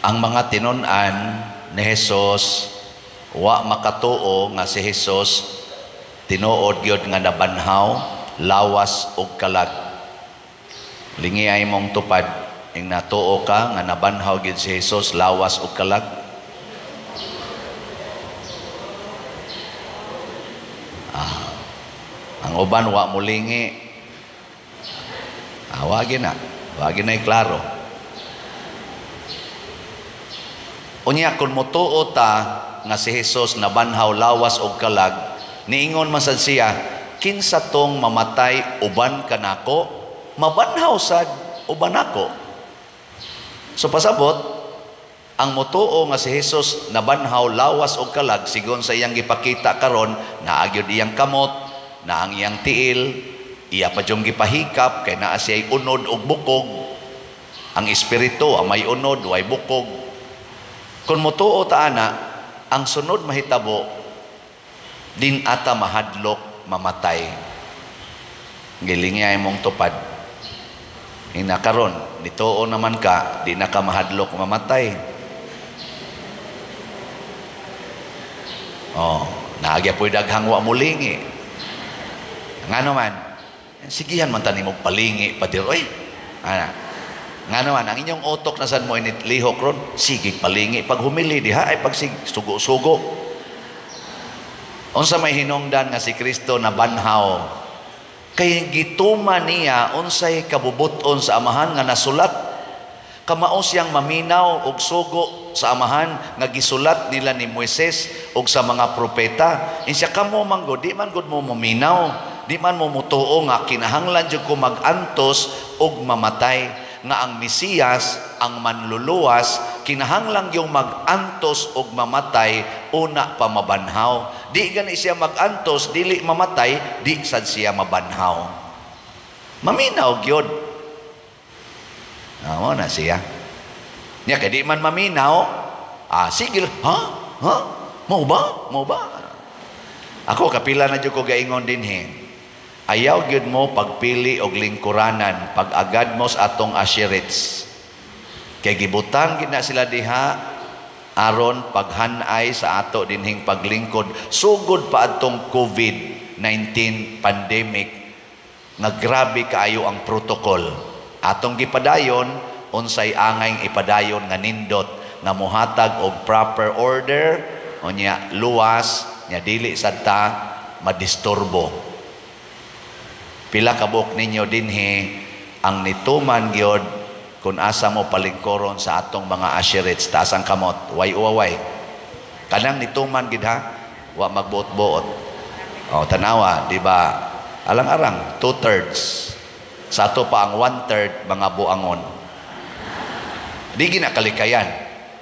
Ang mga tinun-an ni Jesus wa makatuo nga si Jesus tinuod gyud nga nabanhaw lawas ug kalag. Lingi ay mong tupad ing natuo ka nga nabanhaw gyud si Jesus lawas ug kalag. Ang uban wa mulingi. Wagi na. Wagi na klaro. Unya kun motuo ta nga si Jesus nabanhaw lawas og kalag, niingon man sad siya, kinsa tong mamatay uban kanako, mabanhaw sad uban nako. So pasabot, ang motuo nga si Jesus nabanhaw lawas og kalag sigon sa iyang gipakita karon, naa gyud iyang kamot, naa ang iyang tiil, iya pa dyong gipahikap kay naa siya'y unod og bukog. Ang espiritu ang may unod way bukog. Kung motuo ta ana, ang sunod mahitabo din ata mahadlok mamatay. Gilingi ay mong tupad. Ina karon, nituo naman ka, di na ka mahadlok mamatay. Oh, naagya po'y daghang wa mulingi. Ngano man, sigihan man tani mong palingi pa dir. Oy, ana. Ngano man, ang inyong utok na san mo init lihok ron, sige palingi. Pag humili diha ay pag sugo-sugo. Unsa may hinungdan nga si Kristo na banhaw, kay gituma niya unsay kabubuton sa amahan nga nasulat. Kamao siyang maminaw og sugo sa amahan nga gisulat nila ni Moises og sa mga propeta. Insya kamo man gud, di man gud mo maminaw, di man mo mutuo nga kinahanglan jud ko magantos og mamatay, nga ang Mesiyas, ang manluluwas, kinahanglan yung magantos og mamatay una pa mabanhaw. Di gani siya magantos, dili mamatay, di sad siya mabanhaw. Maminaw gyud. Amo na siya. Nya kay di man maminaw, sige, ha? Ha? Mao ba? Mao ba? Ako kapila na jud ko gaingon dinhi. Ayaw gyud mo pagpili og lingkuranan pag-agad mo sa atong asherets. Kay gibutang gid na sila diha aron paghanay sa ato dinhing paglingkod sugod pa adtong COVID-19 pandemic nga grabe kaayo ang protocol. Atong gipadayon unsay angay ipadayon nga nindot nga mohatag og proper order unya luwas nya dili sad ta madisturbo. Pila kabuk ninyo dinhi ang nituman gyud kun asa mo palingkoron sa atong mga asherets, taas ang kamot, way uwaway. Kanang nituman gid ha, wa magbuot-buot. O tanawa, di ba? Alang-arang 2/3. Sa ato pa ang 1/3 mga buangon. Di ginakalikayan.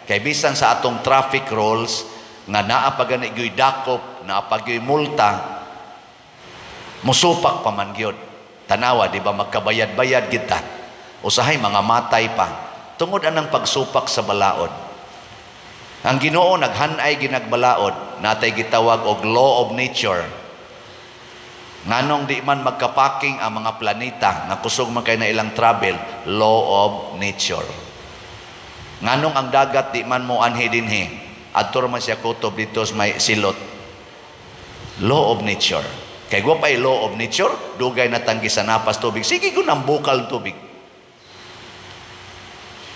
Kay bisan sa atong traffic rules nga naa pa gani gyud dakop, naa pa gyud multa, musupak pa man gyud. Tanawa, di ba magkabayad-bayad kita. Usahay mga matay pa. Tungod anang pagsupak sa balaod. Ang Ginoo naghanay ginagbalaod, natay gitawag og law of nature. Nganong di man magkapaking ang mga planeta nga kusog man kay na ilang travel, law of nature. Nganong ang dagat di man mo anhi dinhi, adto man siya kutob dito sa may silot. Law of nature. Kay wa pay law of nature, dugay na tanggi sa napas tubig. Sige ko nang bukal tubig.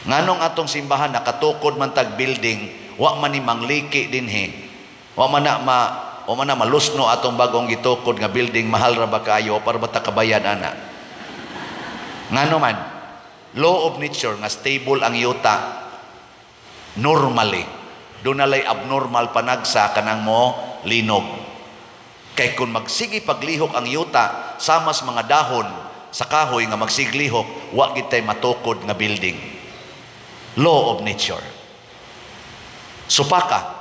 Nganong atong simbahan nakatukod man tag building, wa man ni mangliki dinhi. Wa man na malusno atong bagong gitukod nga building, mahal ra ba kaayo para ba ta kabayad ana. Ngano man, law of nature nga stable ang yuta normally. Dunalay abnormal panagsa kanang mo linog. Kay kung magsige paglihok ang yuta samas mga dahon sa kahoy nga magsiglihok, wa gid tay matukod nga building. Law of nature. Supaka.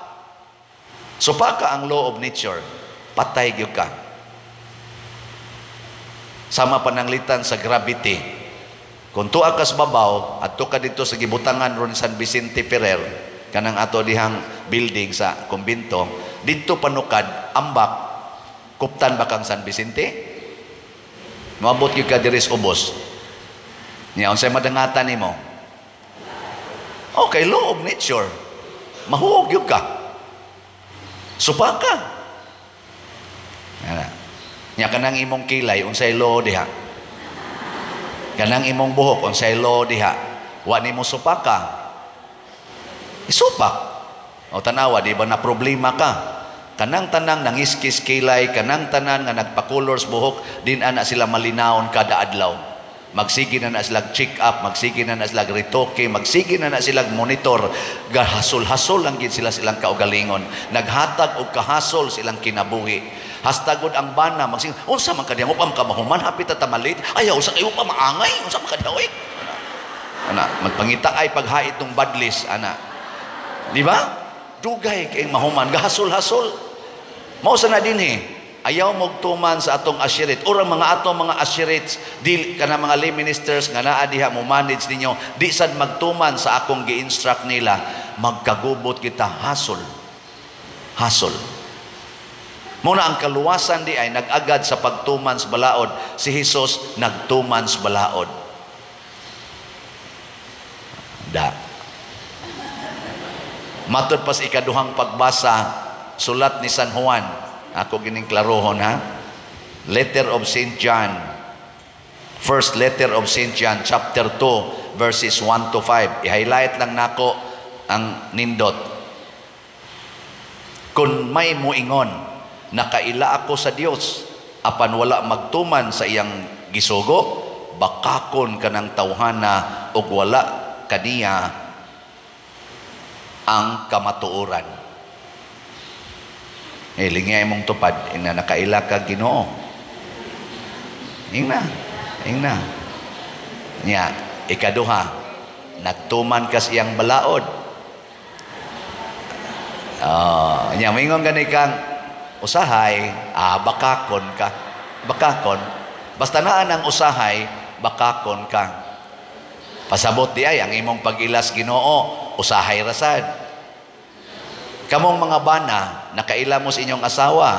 Supaka ang law of nature. Patay gyud ka. Sama pananglitan sa gravity. Kung tuwa kas babaw, adto ka dito sa gibutangan ron San Vicente Ferrer, kanang ato dihang building sa kumbinto, didto panukad ambak. Kuptan ba kang San Vicente? Moabot gyud ka diri sa ubos. Nya unsay madangatan nimo? Okay, law of nature. Mahuog gyud ka. Supaka. Ana. Nya kanang imong kilay, unsay law diha? Kanang imong buhok, unsay law diha? Wa nimo supaka. Isupak. O tanawa, di ba na problema ka? Kanang tanang nangiskis kilay, kanang tanan nga nagpa-colors buhok, din ana sila malinawon kada adlaw. Magsige na na sila check up, magsige na na sila retoke, magsige na na sila monitor. Gahasol-hasol lang gid sila silang kaugalingon. Naghatag og kahasol silang kinabuhi. Hastagod ang bana, magsige, unsa man kadiha mo pa makamahuman, hapit ta tamalit, ayaw sa kayo pa maangay, unsa man kadiha oy. Ana, magpangita ay paghait ng badlis, ana. Di ba? Dugay kay mahuman, gahasol-hasol. Mao sa na dinhi, ayaw mogtuman sa atong ashirit or ang mga atong mga ashirits di kana mga lay ministers nga naa diha mo manage ninyo, di sad magtuman sa akong gi-instruct nila, magkagubot kita hasol. Hasol. Muna ang kaluwasan di ay nag-agad sa pagtuman sa balaod. Si Hesus nagtuman sa balaod. Da. Matod pa sa ikaduhang pagbasa, sulat ni San Juan. Ako gining klarohon ha. Letter of Saint John. First letter of Saint John, chapter 2, verses 1 to 5. I-highlight lang nako ang nindot. Kung may muingon, nakaila ako sa Dios, apan wala magtuman sa iyang gisugo, bakakon kanang tawhana ug wala kaniya ang kamatuoran. Eh, lingay mong tupad, ingna nakaila ka Ginoo. Ingna, ingna. Nya, ikaduha, nagtuman kas iyang balaod. Oh, nya mingon gani kang usahay, bakakon ka. Bakakon. Basta naa ang usahay, bakakon ka. Pasabot di ay ang imong pag-ilas Ginoo, usahay rasad. Kamong mga bana, nakaila mo sa inyong asawa.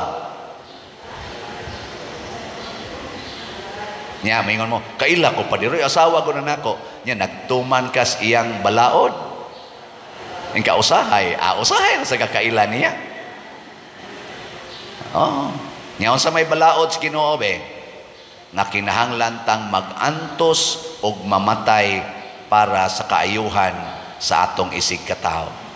Nya, maingon mo, kaila ko pa diri, asawa ko na nako. Nya, nagtuman kas iyang balaod. Ang kausahay, usahay sa kakaila niya. Oh. Nya, unsa may balaod sa Ginoo be? Nga kinahanglan tang mag-antos og mamatay para sa kaayuhan sa atong isig katawo.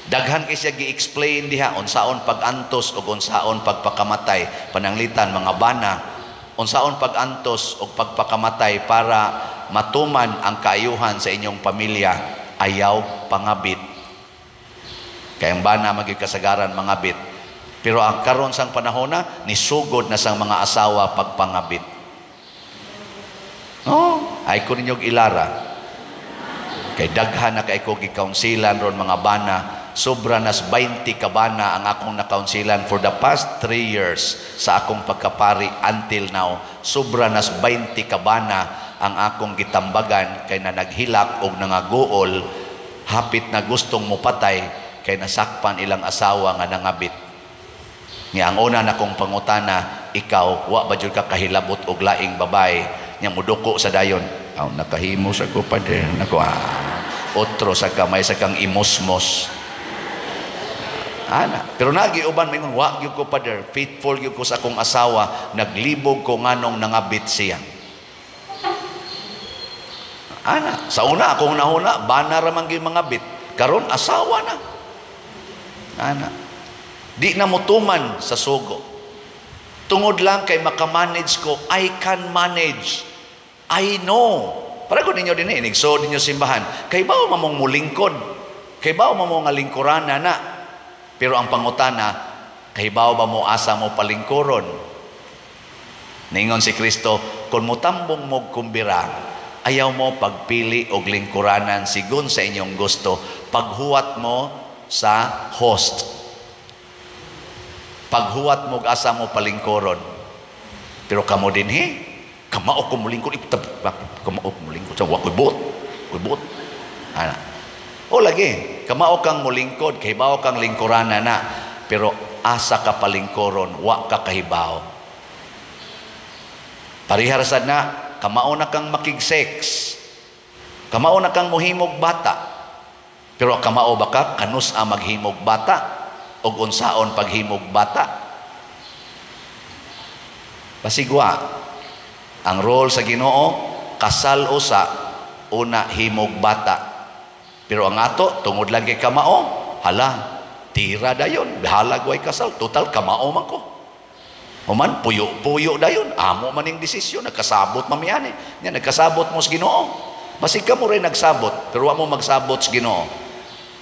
Daghan kay siya gi-explain diha unsaon pag-antos ug unsaon pagpakamatay, pananglitan mga bana, unsaon pag-antos ug pagpakamatay para matuman ang kaayuhan sa inyong pamilya. Ayaw pangabit. Kay ang bana magyud kasagaran mangabit. Pero ang karon sang panahona nisugod na sang mga asawa pagpangabit. Oh, ay ko ninyog ilara. Kay daghan na kay ko gi-counselan ron mga bana. Sobra nas 20 kabana ang akong nakaunsilan for the past 3 years sa akong pagkapari until now. Sobra nas 20 kabana ang akong gitambagan kay na naghilak og nangaguol, hapit na gustong mupatay kay nasakpan ilang asawa nga nangabit. Nga ang una na kong pangutana, ikaw wa ba jud ka kahilabot og laing babae? Nya muduko sa dayon. Aw, nakahimo sa ko padre. Nako, otro sa kamay sa kang imosmos. Ana, pero nagi uban maingon wa gyud ko padre, faithful gyud ko sa akong asawa, naglibog ko nganong nangabit siya. Ana, sa una akong nahuna, bana ra man gyud mangabit, karon asawa na. Ana, di na motuman sa sugo. Tungod lang kay makamanage ko, I can manage. I know. Para ko ninyo din eh, inigsood ninyo simbahan. Kay bao mamong mulingkod. Kay bao mamong nga lingkurana na. Pero ang pangutana, kay bao ba mo asa mo palingkuron? Ningon si Kristo, kung mutambong mo kumbira, ayaw mo pagpili og lingkuranan sigon sa inyong gusto, paghuwat mo sa host. Paghuwat mo asa mo palingkuron. Pero kamo din he, kamao ko mulingkod, kamao ko mulingkod, sa wakoy buot, koy buot. Ana. O lagi, kamao kang mulingkod, kahibaw kang lingkurana na, pero asa ka palingkuron, wa ka kahibaw. Parihar sad na, kamao na kang makig-sex, kamao na kang muhimog bata, Pero kamao ba ka kanus a maghimog bata og unsaon paghimog bata? Pasigwa ang role sa Ginoo, kasal usa, una himog bata. Pero ang ato tungod lang kay kamao, hala, tira dayon, bahalag way kasal, total kamao man ko. Human puyo-puyo dayon, amo man ning desisyon, nagkasabot mamiani. Nya nagkasabot mo sa Ginoo. Basig ka mo rin nagsabot, pero wa mo magsabot sa Ginoo.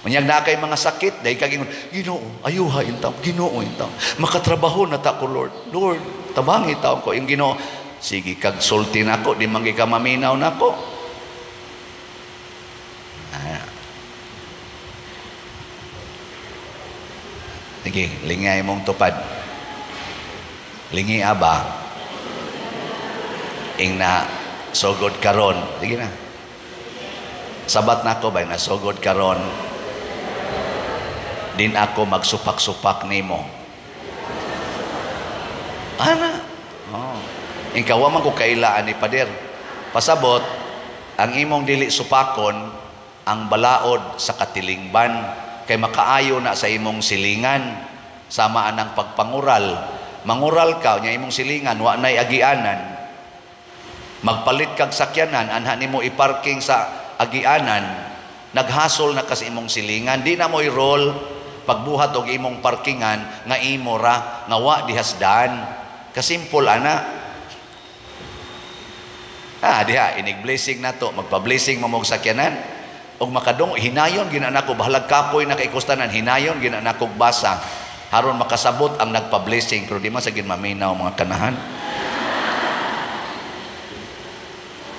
Unyag na kay mga sakit, dahil kag ingon, Ginoo, ayuha intaw, Ginoo intaw. Makatrabaho na ta ko, Lord. Lord, tabangi taon ko. Yung Ginoo, sige kag sulti nako, di man ka maminaw nako. Ah. Sige, lingay mong tupad. Lingi aba. Ing na sugod karon. Sige na. Sabat nako ba nasugod karon. Din ako magsupak-supak nimo. Ana. Oh. Ikaw man ko kailaan ni pader. Pasabot ang imong dili supakon ang balaod sa katilingban kay makaayo na sa imong silingan sama anang pagpangural. Mangural ka nya imong silingan wa nay agianan. Magpalit kag sakyanan anha nimo i-parking sa agianan, naghasol na kas imong silingan, di na mo i-roll pagbuhat og imong parkingan nga imo ra nga wa dihasdan. Kasimple ana. Ah, diha inig blessing nato, magpa-blessing mamog sakyanan og makadung hinayon gina nako bahalag kapoy na kaikustanan, hinayon gina nako basa haron makasabot ang nagpa-blessing, pero di man sa gin maminaw mga kanahan.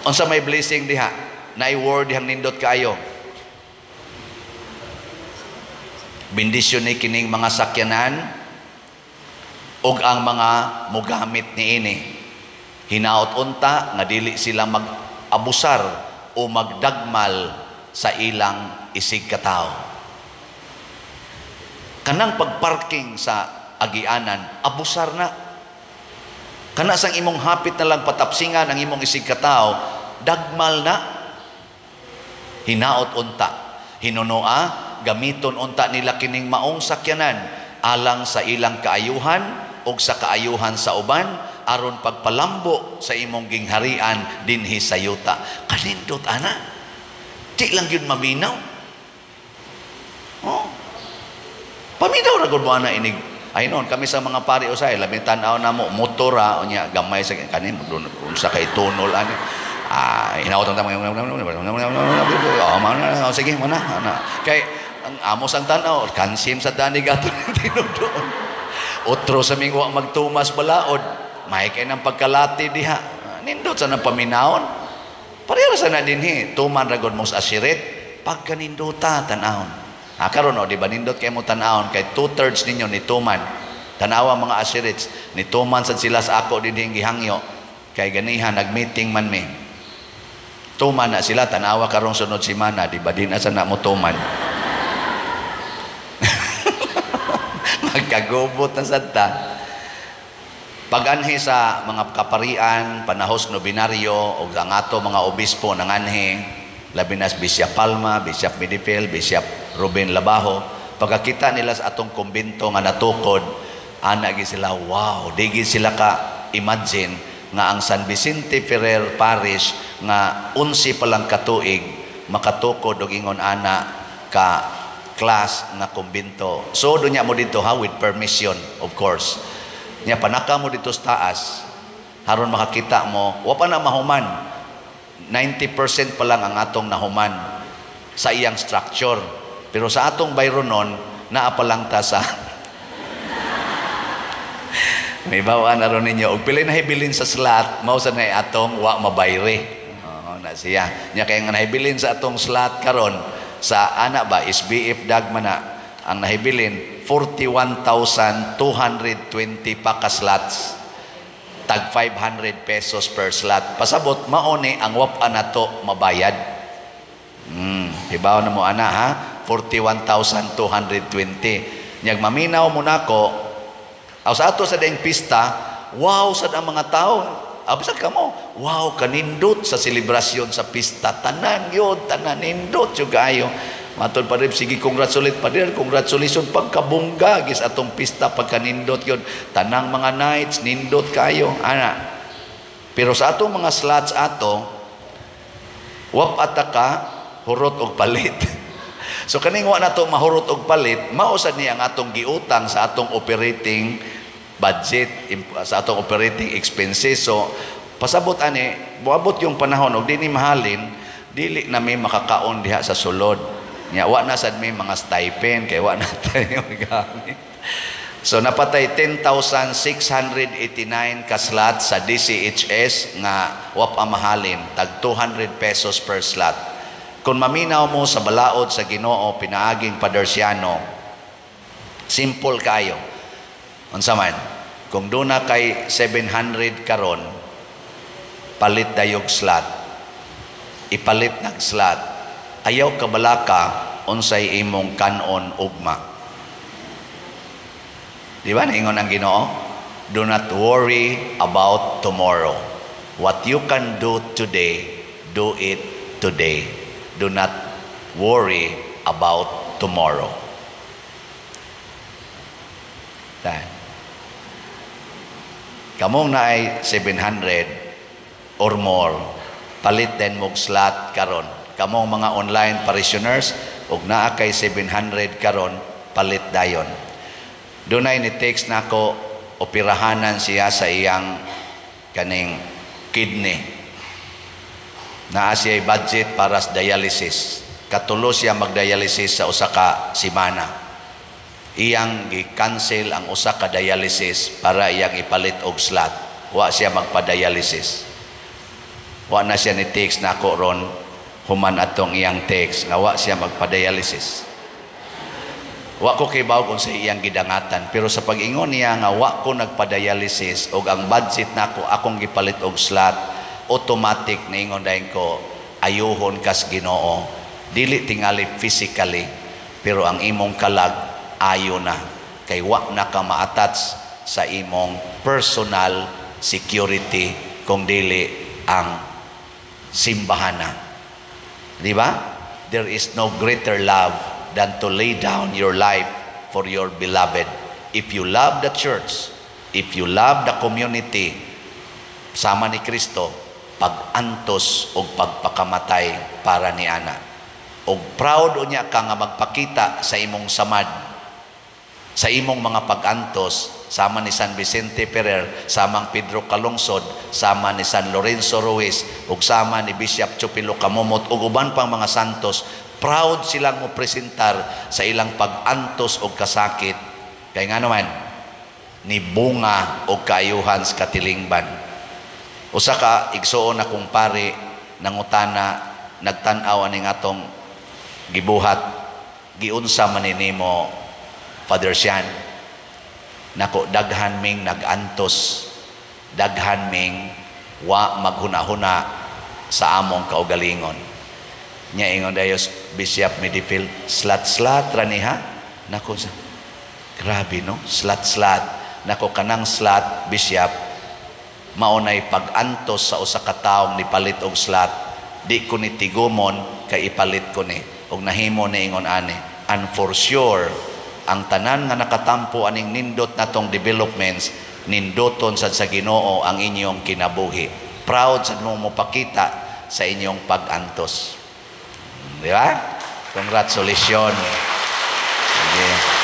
Unsa may blessing diha? Naay word dihang nindot kaayo. Bendisyon ni kining mga sakyanan ug ang mga mogamit niini. Hinaot unta nga dili sila mag-abusar o magdagmal sa ilang isig katawo. Kanang pagparking sa agianan, abusar na. Kana sang imong hapit na lang patapsingan ang imong isig katawo, dagmal na. Hinaot unta, hinunoa gamiton unta nila kining maong sakyanan alang sa ilang kaayuhan ug sa kaayuhan sa uban aron pagpalambo sa imong gingharian dinhi sa yuta. Kanindot ana, di lang yun maminaw. Oh. Paminaw ra gud mo ana inig. Ay noon kami sa mga pari usay labi tan-aw namo motora unya gamay sa kanin unsa kay tunol ani. Ah, hinaot ang tama. Oh, sige mo na. Kay ang amo sang tan-aw kansim sa dani gato tinudoon. Otro sa mingwa magtumas balaod, may kay nang pagkalati diha. Nindot sa nang paminawon. Pareho sa na dinhi, tuman ra gud mo sa asirit pagkanindota tan-awon. Ah, karon o, di ba nindot kay mo tan-awon kay 2/3 ninyo ni tuman. Tan-awa mga asirits, ni tuman sad sila sa ako dinhi gihangyo. Kay ganihan nagmeeting man mi. Tuman na sila, tan-awa karong sunod semana, di ba din asa na mo tuman. Magkagubot na sad ta. Paganhi sa mga kaparian, panahos nobinaryo og ang ato mga obispo nanganhi, labi na Bishop Palma, Bishop Midifel, Bishop Ruben Labajo, pagkakita nila sa atong kumbento nga natukod, ana gi sila, wow, di gi sila ka imagine nga ang San Vicente Ferrer Parish nga 11 pa lang katuig makatukod og ingon ana ka class nga kumbento. So dunya mo dito ha, with permission of course. Nya panaka mo dito sa taas haron makakita mo, wa pa na mahuman. 90% pa lang ang atong nahuman sa iyang structure. Pero sa atong bayronon, naa pa lang ta sa may bawaan na ron ninyo. Og pili na hibilin sa slot, mao sa na atong wa mabayre. Oo, na siya. Nya kay nga nahibilin sa atong slot karon sa ana ba SBF dagma na ang nahibilin 41,220 pa ka slots. Tag 500 pesos per slot. Pasabot mao ni ang wap nato mabayad. Hibaw na mo ana ha, 41,220. Nyag maminaw mo nako. Aw sa ato sa daing pista, wow sad ang mga tao. Absa ka mo, wow kanindot sa selebrasyon sa pista. Tanan yun, tanan nindot yung kaayo. Matod pa rin, sige, congratulate pa rin, congratulations, pagkabungga, gis atong pista, pagkanindot yun, tanang mga nights, nindot kayo, ana. Pero sa atong mga slots ato, wap ataka, hurot og palit. So kaning wa nato mahurot og palit, mao sad ni ang atong giutang sa atong operating budget, sa atong operating expenses. So pasabot ani, moabot yung panahon og di ni mahalin, dili na may makakaon diha sa sulod. Nya wa na sad may mga stipend kay wa na tayo gamit. So napatay 10,689 ka slot sa DCHS nga wa pa mahalin, tag 200 pesos per slot. Kung maminaw mo sa balaod sa Ginoo pinaaging Padersiano, simple kayo. Unsa man, kung duna kay 700 karon, palit dayog slot. Ipalit nag slot. Ayaw kabalaka unsay imong kanon ugma. Di ba niingon ang Ginoo? Do not worry about tomorrow. What you can do today, do it today. Do not worry about tomorrow. Tan. Kamong naay 700 or more, palit din mog slot karon. Kamong mga online parishioners, ug naa kay 700 karon, palit dayon. Dunay ni text nako, operahanan siya sa iyang kaning kidney. Naa siya budget para sa dialysis. Katulo siya magdialysis sa usa ka semana. Iyang gi-cancel ang usa ka dialysis para iyang ipalit og slot. Wa siya magpa-dialysis. Wa na siya ni text nako ron human atong iyang text nga wa siya magpa-dialysis. Wa ko kibaw kung sa iyang gidangatan, pero sa pag-ingon niya nga wa ko nagpa-dialysis og ang budget nako akong gipalit og slot, automatic niingon dayon ko, ayuhon kas Ginoo. Dili tingali physically, pero ang imong kalag ayo na kay wa na ka ma-attach sa imong personal security kung dili ang simbahana. Di ba? There is no greater love than to lay down your life for your beloved. If you love the church, if you love the community, sama ni Kristo, pag-antos o pagpakamatay para ni ana. Og proud unya ka nga magpakita sa imong samad, sa imong mga pag-antos, sama ni San Vicente Ferrer, samang Pedro Calungsod, sama ni San Lorenzo Ruiz, ug sama ni Bishop Chupilo Camomot, ug uban pang mga santos, proud silang mo presentar sa ilang pag-antos og kasakit. Kay nga naman, ni bunga og kaayuhan sa katilingban. Usa ka igsuon akong pare nangutana, nagtan-aw aning atong gibuhat, giunsa man nimo, Father Sean? Nako, daghan ming nag-antos, daghan ming wa maghuna-huna sa among kaugalingon. Nya ingon dayos Bishop Medifil, slat-slat ra ni ha. Nako, grabe no, slat-slat. Nako, kanang slat, Bishop, maunay pag-antos sa usa ka taong nipalit og slat, di ko ni tigumon kay ipalit ko ni og nahimo ni ingon ani. And for sure, ang tanan nga nakatampo aning nindot natong developments, nindoton sad sa Ginoo ang inyong kinabuhi. Proud sad mo mopakita sa inyong pag-antos. Di ba? Congratulations. Sige.